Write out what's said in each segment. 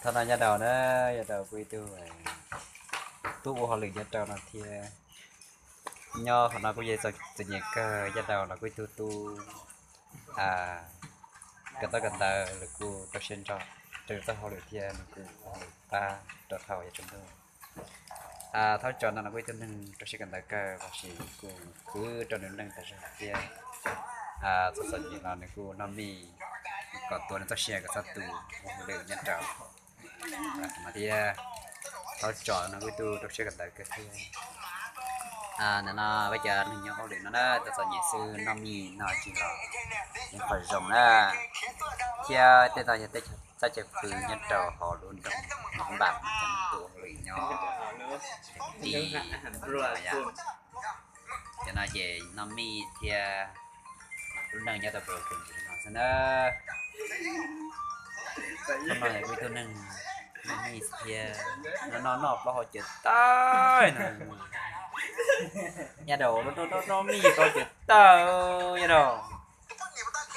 Thaum no Yaj Daus na, Yaj Daus kuj ib tug tub ua hauj lwm nyob rau no thiab. Nyob qhov no kuj yog txom nyem kawg, Yaj Daus los kuj ib tug tub kawm ntaub kawm ntawv, lawv kuj rau siab ntso rau txoj hauj lwm thiab nws kuj ua hauj lwm pab rau thaum yav tsaus ntuj. Thaub Tsov no los kuj ib tug neeg rau siab kawm ntawv kawg los sis kuj khwv rau nws lub neej tas zog thiab. Txom txom nyem los nws kuj noj mij kom tuav nws txoj sia kom txhob tu ua hauj lwm nyob rau no thiab. Thaub Tsov no kuj ib tug rau siab kawm ntawv kawg thiab. Nim no peb cov neeg nyob hauj lwm no na, txom txom nyem xwb, noj mij noj tsis los yeej qhov zoo na. Thiab tej no yog tej txoj chaw pw nyob rau hauv lub nroog Hmoob Npam, cov neeg tuaj ua hauj lwm nyob ti yom. Cov no ces noj mij thiab lub neej nyob tau pes no xwb na. Thaum no kuj ib tug neeg noj mij thiab, no noj noj plaub hau cawv tawg no. Yaj Daus noj noj noj mij plaub hau cawv tawg, Yaj Daus.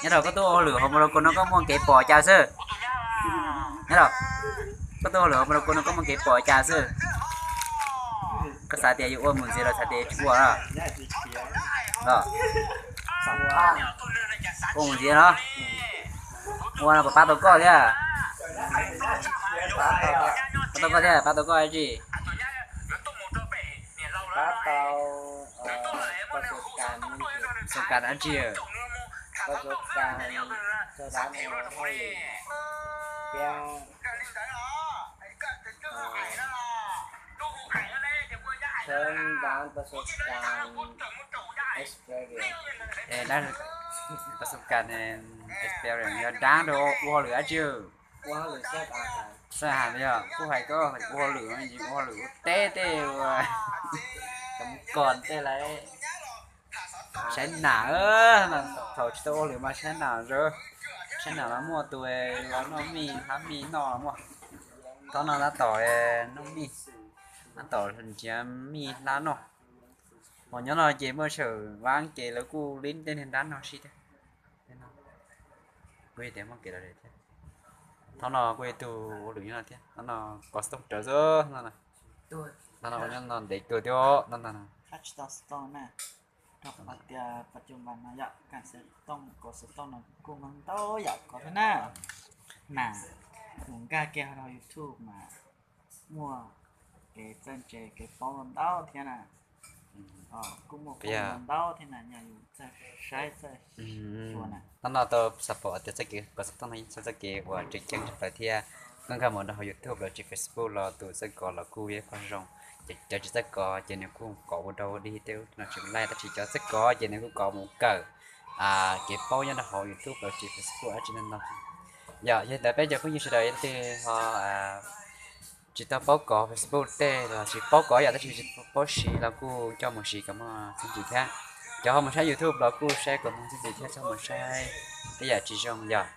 Nyob rau koj tuaj ua hauj lwm hauv Morocco no koj muaj kev pom cas xwb? Nyob rau koj tuaj ua hauj lwm hauv Morocco no koj muaj kev pom cas xwb? Koj xav tias yuav ua mus ntxiv los xav tias yuav tsis ua na? Koj mus ntxiv no, ua no puas pab tau koj thiab? Pab tau koj thiab, pab tau koj dab tsi? Pab tau, pab tau kas dab tsi? Pab tau kas, sau dab no hauj lwm thiab, sau dab, pab tau kas experience. Pab tau kas experience yog dab rau ua hauj lwm dab tsi? Ua hauj lwm xab has yog kuj hais koj ua hauj lwm, ua hauj lwm ua teb tej, ua kom tej lawv saib nam. Thaum tsis tau ua hauj lwm mas saib nam, saib nam los muaj tus los noj mij hlab mij noj los muaj. Thaum no tab tom noj mij, tab tom nrhiav mij hlab noj. Hos nyob no ces muaj sawm vab ces lawv kuj lib tej niag dab no si thiab. Kuj yog tias muaj kev lom zem thiab. Thaum no kuj yog tus ua lwm nyob no thiab, thaum no kov xov tooj rawv xwb no. Thaum no nyob no ntev kawg thiab no ntag. Rau qhov tias pas cus npas no yom, kas xov tooj, kov xov tooj no kuj muaj ntau yam kov thiab na. Mas mus nkag kiag rau YouTube mas muaj kev txawj ntse kev paub ntau thiab na. Kuj muaj qhov ntau thiab na, yog yus txawj saib txawj xyuas na. Thaum no tau xav pom tias txoj kev kov xov tooj no yog txoj kev uas tseem ceeb tshaj plaws thiab. Koj nkag mus rau hauv YouTube los tsis Facebook los tus txawj kov los kuj yog ib qho zoo. Ces cov tsis txawj kov ces nws kuj kov ua dog ua dig tej no tsis laij, tab sis cov txawj kov ces nws kuj kov mus kawm kev paub nyob rau hauv YouTube los tsis Facebook dab tsi ntau ntau. Yog, yog li ntawd peb cov phooj ywg sawv daws leej twg ho tsis tau paub kov Facebook tej los tsis paub kov yom, tab sis tsis paub siv los kuj coj mus siv kom muaj txiaj ntsig thiab. Cov ho mus saib YouTube los kuj saib kom muaj txiaj ntsig thiab, txhob mus saib tej yam tsis zoo yom.